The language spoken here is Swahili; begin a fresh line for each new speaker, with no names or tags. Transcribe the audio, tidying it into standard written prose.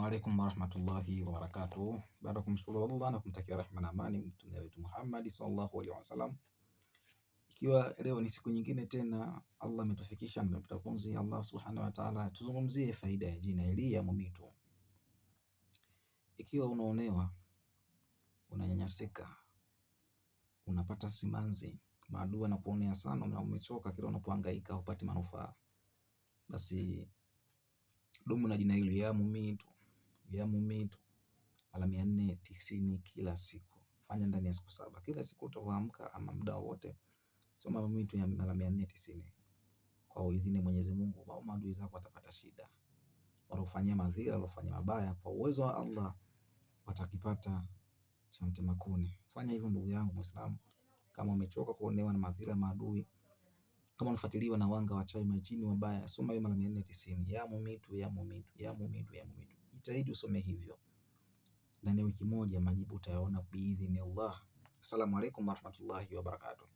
Assalamu alaikum warahmatullahi wabarakatuh. Baada ya kumshukuru Allah na kumtakia rehma na amani mtume wetu Muhammad sallallahu alaihi wasallam. Ikiwa leo ni siku nyingine tena Allah ametufikisha na tutafunzi Allah subhanahu wa ta'ala, tuzungumzie faida ya jina hili ya Mumitu. Ikiwa unaonewa, unanyanyasika, unapata simanzi, maadui na kuonea sana na umechoka, kila unapohangaika hupati manufaa, basi dumu na jina hili ya Mumitu, ya Mumitu mara 490 kila siku. Fanya ndani ya siku 7. Kila siku utaamka ama muda wowote, soma Mumitu ya mara 490. Kwa idhini Mwenyezi Mungu, au maadui zako watapata shida, waliofanyia madhira, waliofanyia mabaya, kwa uwezo wa Allah watakipata cha mtema kuni. Fanya hivyo ndugu yangu Muislamu, kama umechoka kuonewa na madhira maadui, kama unafuatiliwa na wanga wachawi majini wabaya, soma hiyo mara 490 ya Mumitu, ya Mumitu, ya Mumitu, ya Mumitu. Jitahidi usome hivyo ndani ya wiki moja, majibu utayaona biidhnillah. Assalamu alaikum warahmatullahi wabarakatuh.